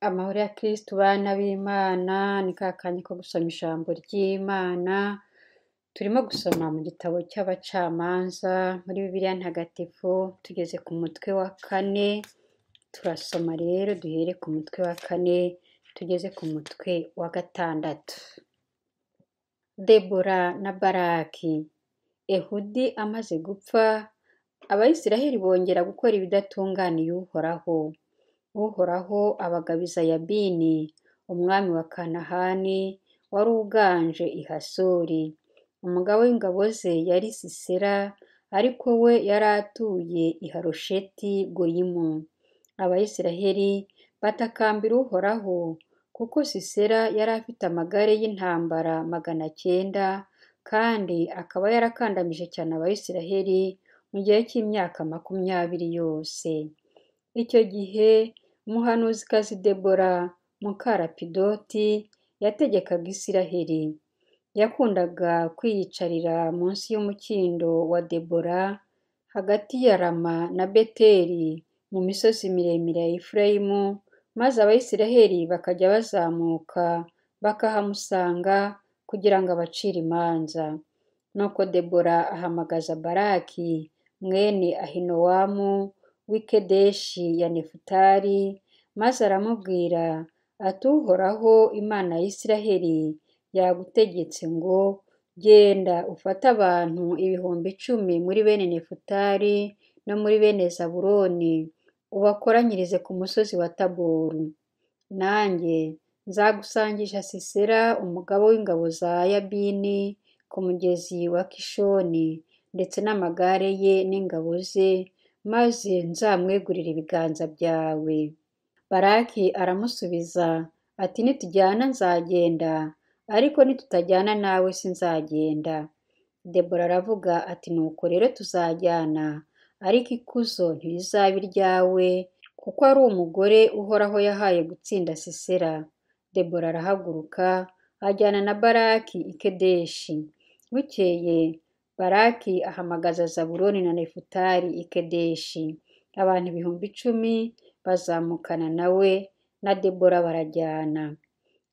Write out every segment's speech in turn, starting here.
Amahoro ya Kristu bana b'Imana, ni ka kanya ko gusoma ijambo ry'Imana, turimo gusoma mu gitabo cy'abacamanza muri Bibiliya Ntagatifu, tugeze ku mutwe wa kane, turasoma rero duhere ku mutwe wa kane tugeze ku mutwe wa gatandatu. Debora na Baraki. Ehudi amaze gupfa, Abayisraheli bongera gukora ibidatunganiye Uhoraho. Uhoraho abagabiza Yabini, umwami wa Kanahani, wari uganje i Hasori. Umugaba w'ingabo ze yari Sisera, ariko we yari atuye i Harosheti Goyimu. Abayisraheli batakambira Uhoraho, kuko Sisera yari afite amagare y'intambara 900, kandi akaba yarakandamije cyane Abayisraheli mu gihe cy'imyaka 20 yose. Icyo gihe umuhanuzikazi Debora muka Lapidoti yategekaga Israheli. Yakundaga kwiyicarira munsi y'umukindo wa Debora, hagati ya Rama na Beteli, mu misozi miremire ya Efurayimu, maze Abayisraheli bakajya bazamuka bakahamusanga kugira ngo abacire imanza. Nuko Debora ahamagaza Baraki mwene Ahinowamu w'i Kedeshi ya Nefutali, maze aramubwira ati Uhoraho Imana ya Israheli yagutegetse ngo genda ufate abantu 10,000 muri bene Nefutali no muri bene Zabuloni, ubakoranyirize ku musozi wa Taboru. Nanjye nzagusangisha Sisera umugaba w'ingabo za Yabini ku mugezi wa Kishoni, ndetse n'amagare ye n'ingabo ze, maze nzamwegurire ibiganza byawe. Baraki aramusubiza ati nitujyana nzagenda, ariko nitutajyana nawe sinzagenda. Debora aravuga ati nuko rero tuzajyana, ariko ikuzo ntirizaba iryawe, kuko ari umugore Uhoraho yahaye gutsinda Sisera. Debora arahaguruka ajyana na Baraki i Kedeshi. Bukeye Baraki ahamagaza Zabuloni na Nefutali i Kedeshi. Abantu 10,000 bazamukana nawe na Debora barajyana.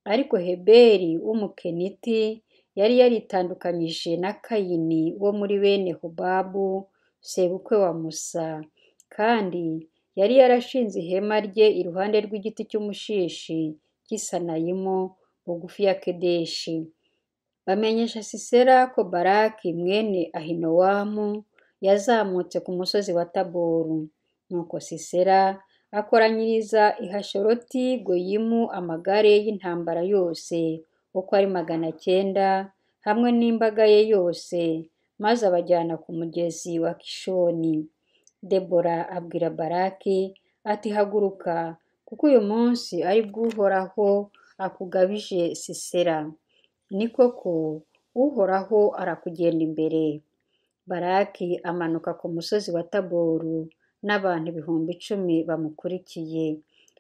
Ariko Heberi w'Umukeniti yari yaritandukanyije na Kayini wo muri bene Hobabu, sebukwe wa Musa, kandi yari yarashinze ihema rye iruhande rw'igiti cy'umushishi cy'i Sanayimu, bugufi ya Kedeshi. Bamenyesha Sisera ko Baraki mwene Ahinowamu yazamutse ku musozi wa Taboru. Nuko Sisera akoranyiriza i Hashoroti Goyimu amagare y'intambara yose uko ari 900, hamwe n'imbaga ye yose, maze abajyana ku mugezi wa Kishoni. Debora abwira Baraki ati haguruka, kuko uyu munsi ari bwo Uhoraho akugabije Sisera. Ni koko Uhoraho arakugenda imbere. Baraki amanuka ku musozi wa Taboru n'abantu 10,000 bamukurikiye.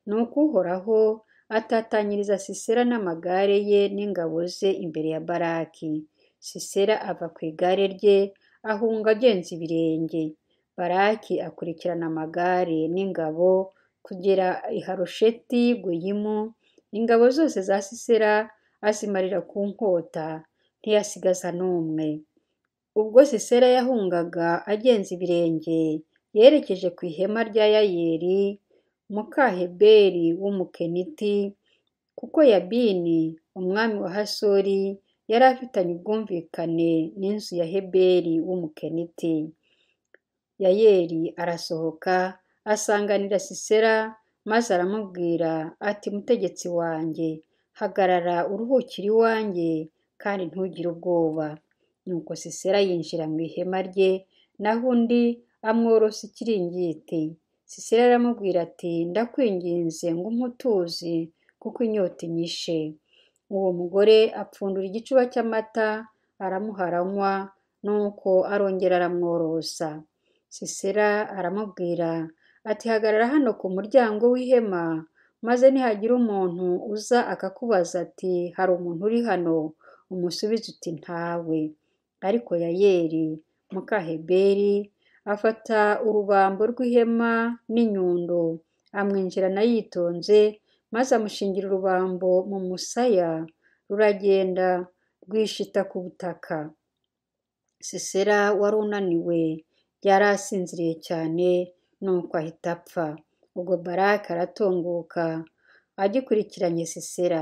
Nuko Uhoraho atatanyiriza Sisera n'amagare ye n'ingabo ze imbere ya Baraki. Sisera ava ku igare rye ahunga agenza ibirenge. Baraki akurikirana amagare n'ingabo kugera i Harosheti Goyimu. Ingabo zose za Sisera azimarira ku nkota, ntiyasigaza n'umwe. Ubwo Sisera yahungaga agenza ibirenge, yerekeje ku ihema rya Yayeli muka Heberi w'Umukeniti, kuko Yabini umwami wa Hasori yari afitanye ubwumvikane n'inzu ya Heberi w'Umukeniti. Yayeli arasohoka asanganira Sisera, maze aramubwira ati mutegetsi wanjye, hagarara uruhukire iwanjye kandi ntugire ubwoba. Nuko Sisera yinjira mu ihema rye, naho undi amworosa ikiringiti. Sisera aramubwira ati ndakwinginze ngo umpe utuzi, kuko inyota inyishe. Uwo mugore apfundura igicuba cy'amata aramuha aranywa, nuko arongera aramworosa. Sisera aramubwira ati hagarara hano ku muryango w'ihema, maze nihagira umuntu uza akakubaza ati hari umuntu uri hano, umusubize uti ntawe. Ariko Yayeli muka Heberi afata urubambo rw'ihema n'inyundo, amwinjirana yitonze, Maze amushingira urubambo mu musaya, ruragenda rwishita ku butaka. Sisera wari unaniwe yari asinziriye cyane, nuko ahita apfa. Ubwo Baraki aratunguka agikurikiranye Sisera.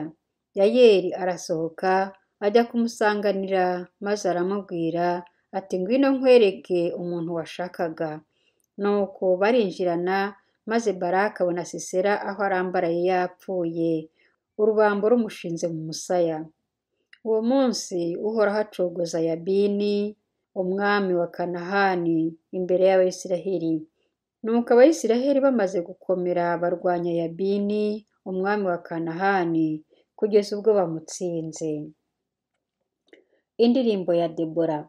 Yayeli arasohoka ajya kumusanganira, maze aramubwira ati ngwino nkwereke umuntu washakaga. Nuko barinjirana, maze Baraki abona Sisera aho arambaraye yapfuye, urubambo rumushinze mu musaya. Uwo munsi Uhoraho acogoza Yabini, umwami wa Kanahani, imbere y'Abayisraheli. Nuko Abayisraheli bamaze gukomera barwanya Yabini, umwami wa Kanahani, kugeza ubwo bamutsinze. Indirimbo ya Debora.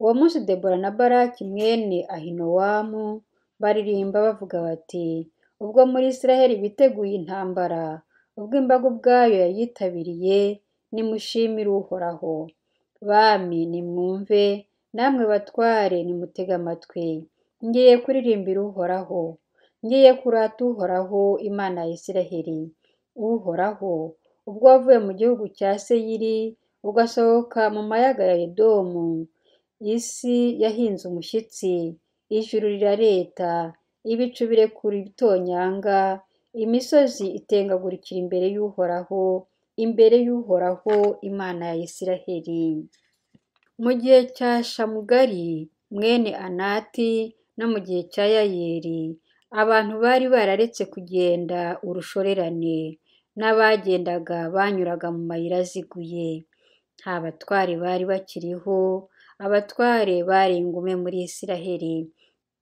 Uwo munsi Debora na Baraki mwene Ahinowamu baririmba bavuga bati: ubwo muri Israheli biteguye intambara, ubwo imbaga ubwayo yayitabiriye, nimushimire Uhoraho. Bami nimwumve, namwe batware nimutege amatwi. Ngiye kuririmbira Uhoraho, ngiye kurata Uhoraho Imana ya Israheli. Uhoraho, ubwo wavuye mu gihugu cya Seyiri, ugasohoka mu mayaga ya Edomu, isi yahinze umushyitsi, ijuru rirareta, ibicu birekura ibitonyanga, imisozi itengagurikira imbere y'Uhoraho, imbere y'Uhoraho Imana ya Israheli. Mu gihe cya Shamugari mwene Anati no mu gihe cya Yayeli, abantu bari bararetse kugenda urushorerane, n'abagendaga banyuraga mu mayira aziguye. Nta batware bari bakiriho, abatware bari ingume muri Israheli.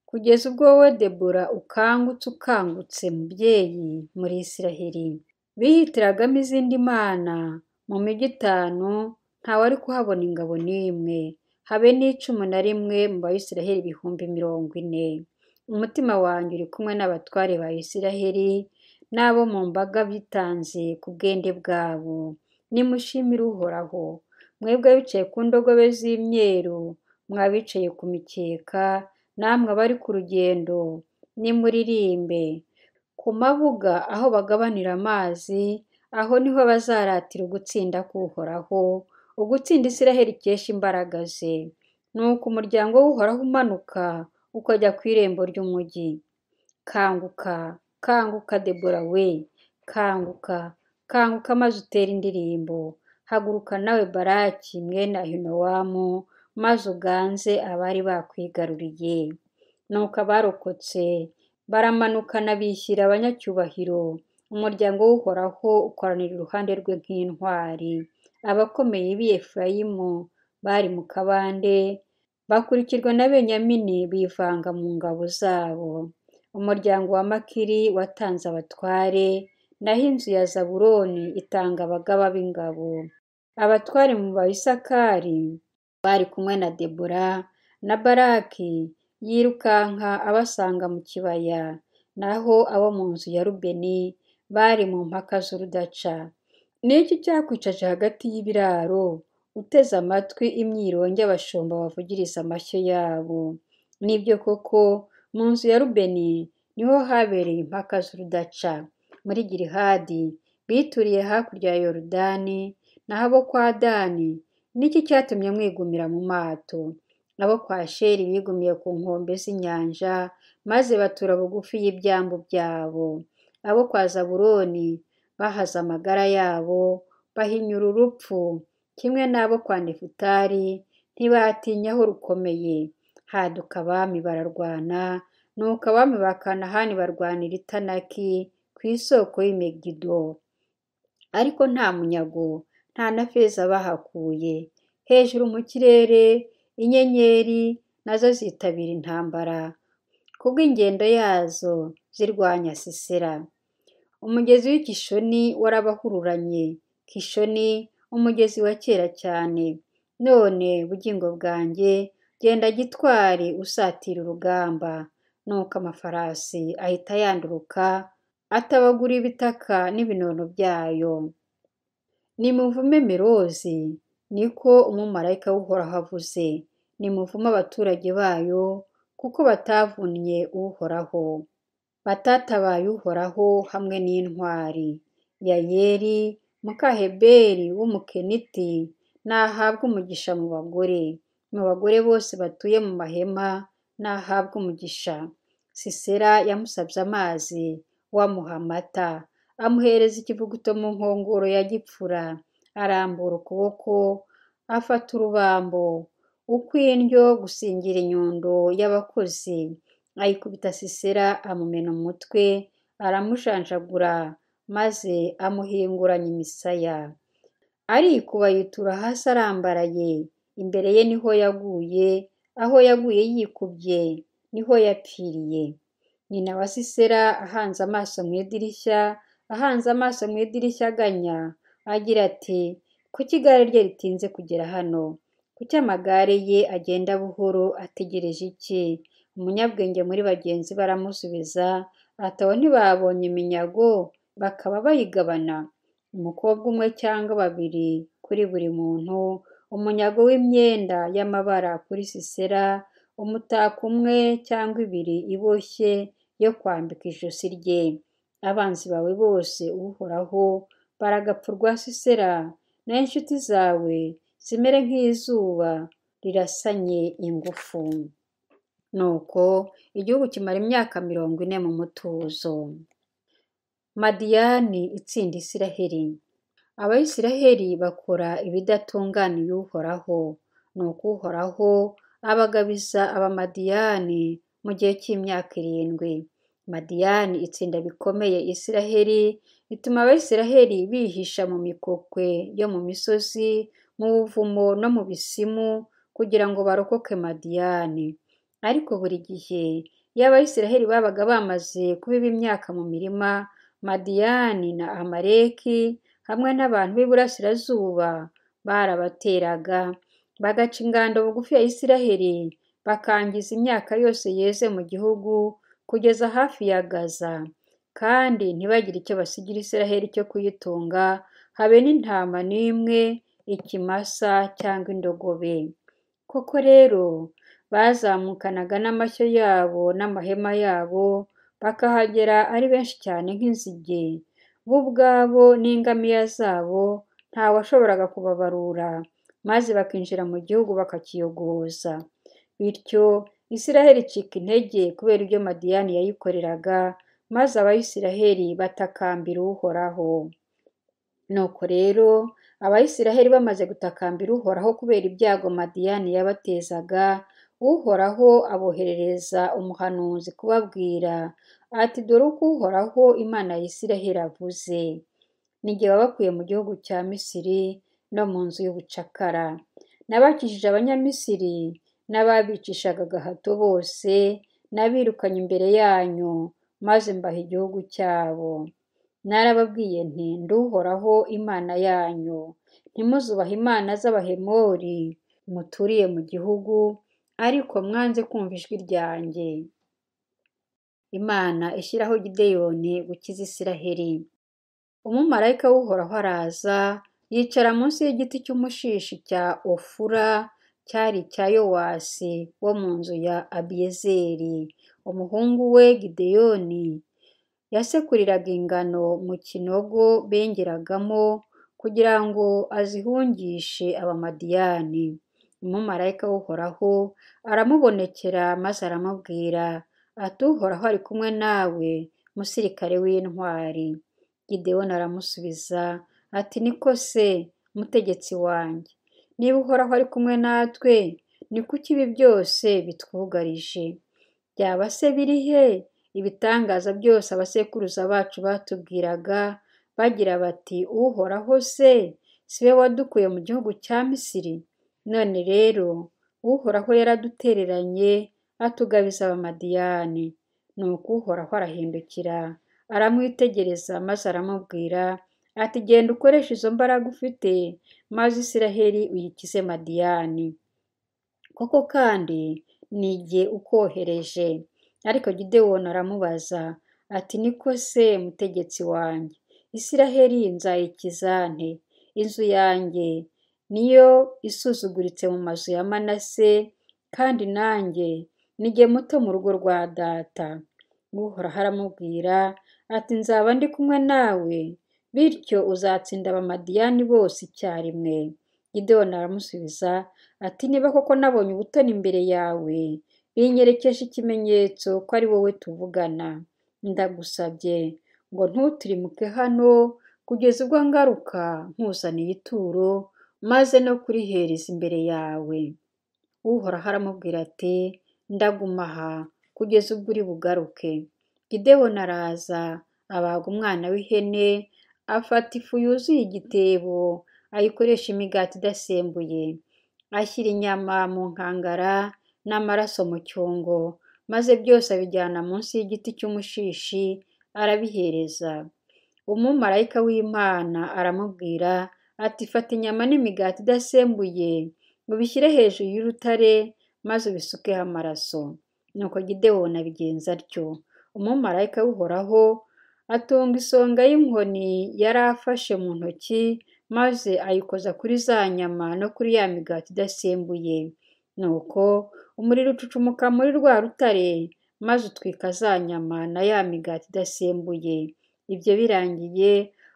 Kugeza ubwo wowe Debora ukangutse ukangutse mubyeyi muri Israheli. Bihitiragamo izindi mana mu mijyi 5, ntawari kuhabona ingabo n'imwe, habe n'icumu na rimwe mu Bayisraheli 40,000. Umutima wanjye uri kumwe n'abatware ba Israheli n'abo mu mbaga bitanze ku bwende bwabo. Nimushimire Uhoraho, mwebwe abicaye ku ndogobe z'imyeru, mwabicaye ku mikeka, namwe abari ku rugendo, nimuririmbe. Ku mabuga aho bagabanira amazi, aho niho bazaratira ugutsinda k'Uhoraho, ugutsinda Israheli ikesha imbaraga ze. Nuko umuryango w'Uhoraho umanuka ukajya ku irembo ry'umugi. Kanguka, kanguka Debora we, kanguka, kanguka maze utere indirimbo. Haguruka nawe Baraki mwene Ahinowamu, maze uganze abari bakwigaruriye. Nuko abarokotse baramanukana bishyira abanyacyubahiro, umuryango w'Uhoraho ukoranira iruhande rwe nk'intwari. Abakomeye b'i Efurayimu bari mu kabande, bakurikirwa na Benyamini bivanga mu ngabo zabo. Umuryango wa Makiri watanze abatware, naho inzu ya Zabuloni itanga abagaba b'ingabo. Abatware mu Bayisakari bari kumwe na Debora na Baraki yirukanka abasanga mu kibaya, naho abo mu nzu ya Rubeni bari mu mpaka z'urudaca. Ni iki cyakwicaje hagati y'ibiraro, uteze amatwi imyirongi abashumba bavugiriza amashyo yabo? Nibyo koko, mu nzu ya Rubeni niho habereye impaka z'urudaca. Muri Gilihadi bituriye hakurya ya Yorodani, naho abo kwa Dani, niki cyatumye mwigumira mu mato? Abo kwa Sheri bigumiye ku nkombe z'inyanja, maze batura bugufi y'ibyambu byabo. Abo kwa Zabuloni bahaze amagara yabo, bahinyura urupfu, kimwe n'abo kwa Nefutali ntibatinya aho rukomeye. Haduka abami bararwana, nuko abami ba Kanahani barwanira i Tanaki ku isoko y'i Megido. Ariko nta munyago, nta na feza bahakuye. Hejuru mu kirere inyenyeri nazo zitabira intambara, kubw'ingendo yazo zirwanya Sisera. Umugezi w'i Kishoni warabahururanye, Kishoni umugezi wa kera cyane. None bugingo bwanjye, genda gitwari usatira urugamba. Nuko amafarasi ahita yanduruka, atabagura ibitaka n'ibinono byayo. Nimuvume Merozi, niko umumarayika w'Uhoraho avuze. Nimuvume abaturage bayo, kuko batavunnye Uhoraho. Batatabaye Uhoraho hamwe n'intwari. Yayeli muka Heberi w'Umukeniti nahabwe umugisha mu bagore, mu bagore bose batuye mu mahema nahabwe umugisha. Sisera yamusabye amazi, we amuha amata, amuhereza ikivuguto mu nkongoro ya gipfura, arambura ukuboko afata urubambo, ukw'indyo gusingira inyundo y'abakozi, ayikubita Sisera amumena umutwe, aramujanjagura maze amuhinguranya imisaya. Arikuba yitura hasi arambaraye, imbere ye niho yaguye, aho yaguye yikubye niho yapfiriye. Nyina wa Sisera ahanze amaso mu idirishya, ahanze amaso mu idirishya aganya, agira ati kuki igare rye ritinze kugera hano? Kuki amagare ye agenda buhoro ategereje iki? Umunyabwenge muri bagenzi be aramusubiza ati abo ntibabonye iminyago bakaba bayigabana, umukobwa umwe cyangwa babiri kuri buri muntu, umunyago w'imyenda y'amabara kuri Sisera, umutako umwe cyangwa ibiri iboshye yo kwambika ijosi rye. Abanzi bawe bose Uhoraho baragapfa urwa Sisera, naho inshuti zawe zimere nk'izuba rirasanye ingufu. Nuko igihugu kimara imyaka 40 mu mutuzo. Madiyani itsinda Isiraheli. Abayisiraheli bakora ibidatunganiye Uhoraho. Nuko Uhoraho abagabiza Abamadiyani mu gihe cy'imyaka 7. Madiyani itsinda bikomeye Isiraheli, ituma Abayisiraheli bihisha mu mikokwe yo mu misozi, mu buvumo no mu bisimu kugira ngo barokoke Madiyani. Ariko buri gihe iyo Abayisiraheli babaga bamaze kubiba imyaka mu mirima, Madiyani na Amaleki hamwe n'abantu b'iburasirazuba barabateraga, bagaca ingando bugufi ya Isiraheli, bakangiza imyaka yose yeze mu gihugu kugeza hafi ya Gaza, kandi ntibagire icyo basigira Isiraheli cyo kuyitunga, habe n'intama n'imwe, ikimasa cyangwa indogobe. Koko rero bazamukanaga n'amashyo yabo n'amahema yabo, bakahagera ari benshi cyane nk'inzige, bo ubwabo n'ingamiya zabo ntawashoboraga kubabarura, maze bakinjira mu gihugu bakakiyogoza. Bityo Isiraheli icika intege kubera ibyo Madiyani yayikoreraga, maze Abayisiraheli batakambira Uhoraho. Nuko rero Abayisiraheli bamaze gutakambira Uhoraho kubera ibyago Madiyani yabatezaga, Uhoraho aboherereza umuhanuzi kubabwira ati dore uko Uhoraho Imana ya Isiraheli avuze, ni jye wabakuye mu gihugu cya Misiri no mu nzu y'ubucakara. Nabakijije Abanyamisiri n'ababicishaga agahato bose, nabirukanye imbere yanyu, maze mbaha igihugu cyabo. Narababwiye nti ndi Uhoraho Imana yanyu, ntimuzubahe imana z'Abahemori muturiye mu gihugu, ariko mwanze kumva ijwi ryanjye. Imana ishyiraho Gideyoni gukiza Isiraheli. Umumarayika w'Uhoraho araza, yicara munsi y'igiti cy'umushishi cya Ofura cyari icya Yowasi wo mu nzu ya Abiyezeri. Umuhungu we Gideyoni yasekuriraga ingano mu kinogo bengeragamo kugira ngo azihungishe Abamadiyani. Umumarayika w'Uhoraho aramubonekera maze aramubwira ati Uhoraho ari kumwe nawe, musirikare w'intwari. Gideyoni aramusubiza ati niko se, mutegetsi wanjye, niba Uhoraho ari kumwe natwe, ni kuki ibi byose bitwugarije? Byaba se biri he ibitangaza byose abasekuruza bacu batubwiraga bagira bati Uhoraho se si we wadukuye mu gihugu cya Misiri? None rero Uhoraho yaradutereranye atugabiza Abamadiyani. Nuko Uhoraho arahindukira aramwitegereza maze aramubwira ati genda ukoreshe izo mbaraga ufite maze Isiraheli uyikize Madiyani. Koko kandi ni jye ukohereje. Ariko Gideyoni aramubaza ati niko se mutegetsi wanjye, Isiraheli nzayikiza nte? Inzu yanjye niyo isuzuguritse mu mazu ya Manase, kandi nanjye ni jye muto mu rugo rwa data. Uhoraho aramubwira ati nzaba ndi kumwe nawe, bityo uzatsinda Abamadiyani bose icyarimwe. Gideyoni aramusubiza ati niba koko nabonye ubutoni imbere yawe, binyerekeje ikimenyetso ko ari wowe tuvugana. Ndagusabye ngo ntutirimuke hano kugeza ubwo ngaruka nkuzaniye ituro, maze no kurihereza imbere yawe. Uhoraho aramubwira ati ndaguma aha kugeza ubwo uri bugaruke. Gideyoni araza abaga umwana w'ihene, afata ifu yuzuye igitebo, ayikoresha imigati idasembuye, ashyira inyama mu nkangara n'amaraso mu cyungo, maze byose abijyana munsi y'igiti cy'umushishi arabihereza. Umumarayika w'Imana aramubwira ati fata inyama n'imigati idasembuye, ubishyire hejuru y'urutare maze ubisukeho amaraso. Nuko Gideyoni abigenza atyo. Umumarayika w'Uhoraho atunga isonga y'inkoni yari afashe mu ntoki, maze ayikoza kuri za nyama no kuri ya migati idasembuye. Nuko umuriro ucucumuka muri rwa rutare, maze utwika za nyama na ya migati idasembuye. Ibyo birangiye,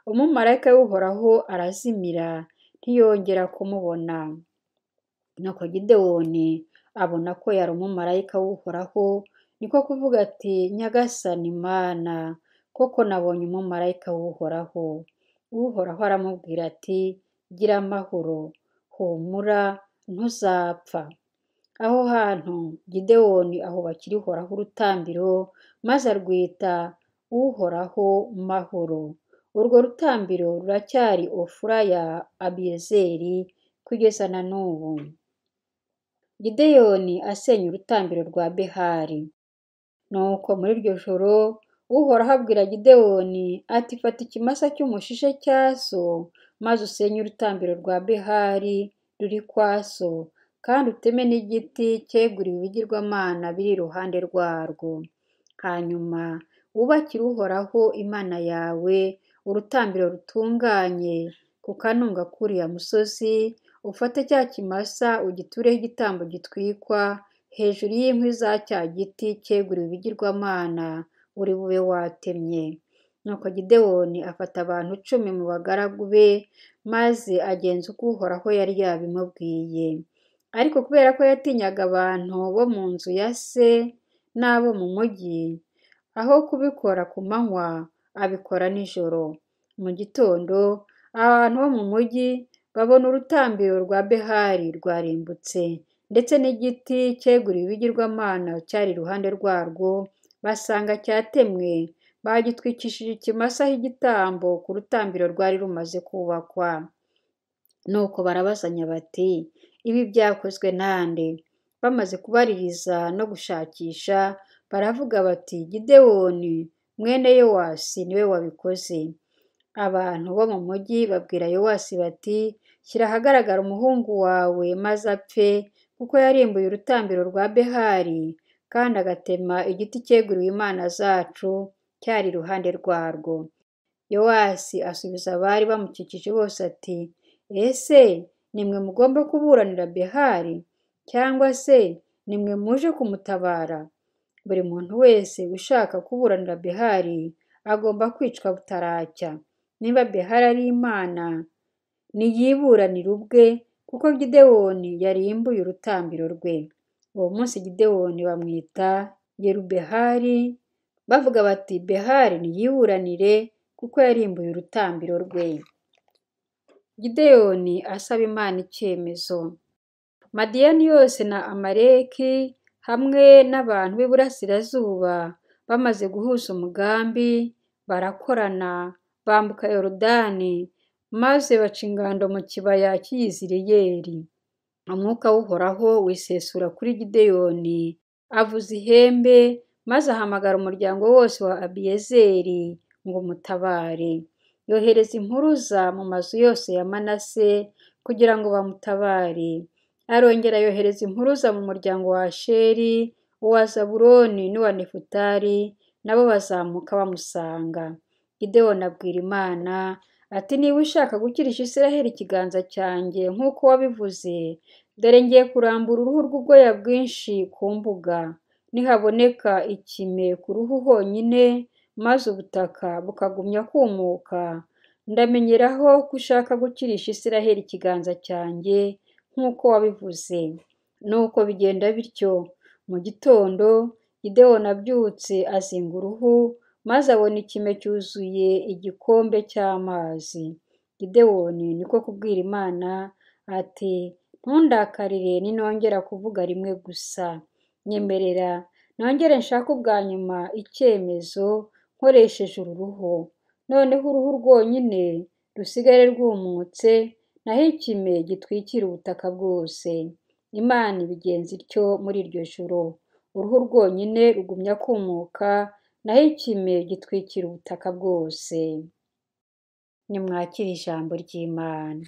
umumarayika w'Uhoraho arazimira, ntiyongera kumubona. Nuko Gideyoni abona ko yari umumarayika w'Uhoraho, niko kuvuga ati Nyagasani Mana, koko nabonye umumarayika w'Uhoraho. Uhoraho aramubwira ati gira amahoro, humura, ntuzapfa. Aho hantu Gideyoni ahubakira Uhoraho urutambiro, maze arwita Uhoraho Mahoro. Urwo rutambiro ruracyari Ofura ya Abiyezeri kugeza na n'ubu. Gideyoni asenya urutambiro rwa Behali. Nuko muri iryo joro Uhoraho abwira Gideyoni ati fata ikimasa cy'umushishe cya so, maze usenye urutambiro rwa Behali ruri kwa so, kandi uteme n'igiti cyeguriwe ibigirwamana biri iruhande rwarwo. Hanyuma wubakire Uhoraho Imana yawe urutambiro rutunganye ku kanunga k'uriya musozi, ufate cya kimasa ugitureho igitambo gitwikwa hejuru y'inkwi za cya giti cyeguriwe ibigirwamana uri bube watemye. Nuko Gideyoni afata abantu 10 mu bagaragu be, maze agenza uko Uhoraho yari yabimubwiye. Ariko kubera ko yatinyaga abantu bo mu nzu ya se n'abo mu mujyi, aho kubikora ku manywa abikora nijoro. Mu gitondo abantu bo mu mujyi babona urutambiro rwa Behali rwarimbutse, ndetse n'igiti cyeguriwe ibigirwamana cyari iruhande rwarwo, basanga cyatemwe, bagitwikishije ikimasa igitambo ku rutambiro rwari rumaze kubakwa. Nuko barabazanya bati ibi byakozwe nande? Bamaze kubaririza no gushakisha, baravuga bati Gideyoni mwene Yowasi niwe wabikoze. Abantu bo mu mujyi babwira Yowasi bati shyira ahagaragara umuhungu wawe maze apfe, kuko yarimbuye urutambiro rwa Behali kandi agatema igiti cyeguriwe imana zacu cyari iruhande rwarwo. Yowasi asubiza abari bamukikije bose ati ese nimwe mugomba kuburanira Behali, cyangwa se nimwe muje kumutabara? Buri muntu wese ushaka kuburanira Behali agomba kwicwa butaracya. Niba Behali ari imana, niyiburanire ubwe, kuko Gideyoni yarimbuye urutambiro rwe. Uwo munsi Gideyoni bamwita Yerubehali, bavuga bati Behali niyiburanire kuko yarimbuye urutambiro rwe. Gideyoni asaba Imana icyemezo. Madiyani yose na Amaleki hamwe n'abantu b'iburasirazuba bamaze guhuza umugambi, barakorana, bambuka Yorodani, maze baca ingando mu kibaya cy'i Yizireyeli. Umwuka w'Uhoraho wisesura kuri Gideyoni, avuza ihembe, maze ahamagara umuryango wose wa Abiyezeri ngo umutabare. Yohereza impuruza mu mazu yose ya Manase kugira ngo bamutabare. Arongera yohereza impuruza mu muryango wa Asheri, uwa Zabuloni n'uwa Nefutali, nabo bazamuka bamusanga. Gideyoni abwira Imana ati niba ushaka gukirisha Israheli ikiganza cyanjye nk'uko wabivuze, dore ngiye kurambura uruhu rw'ubwoya bwinshi ku mbuga. Nihaboneka ikime ku ruhu honyine, maze ubutaka bukagumya kumuka, ndamenyeraho ko ushaka gukirisha Israheli ikiganza cyanjye nk'uko wabivuze. Nuko bigenda bityo. Mu gitondo Gidewoni abyutse azinga uruhu, maze abona ikime cyuzuye igikombe cy'amazi. Gidewoni niko kubwira Imana ati: "Ntundakarire ninongera kuvuga rimwe gusa. Nyemerera nongere nshake ubwa nyuma icyemezo nkoresheje uru ruhu. Noneho uruhu rwonyine rusigare rwumutse, naho ikime gitwikire ubutaka bwose." Imana ibigenza ityo muri iryo joro. Uruhu rwonyine rugumya kumuka, naho ikime gitwikira ubutaka bwose. Nimwakire ijambo ry'Imana.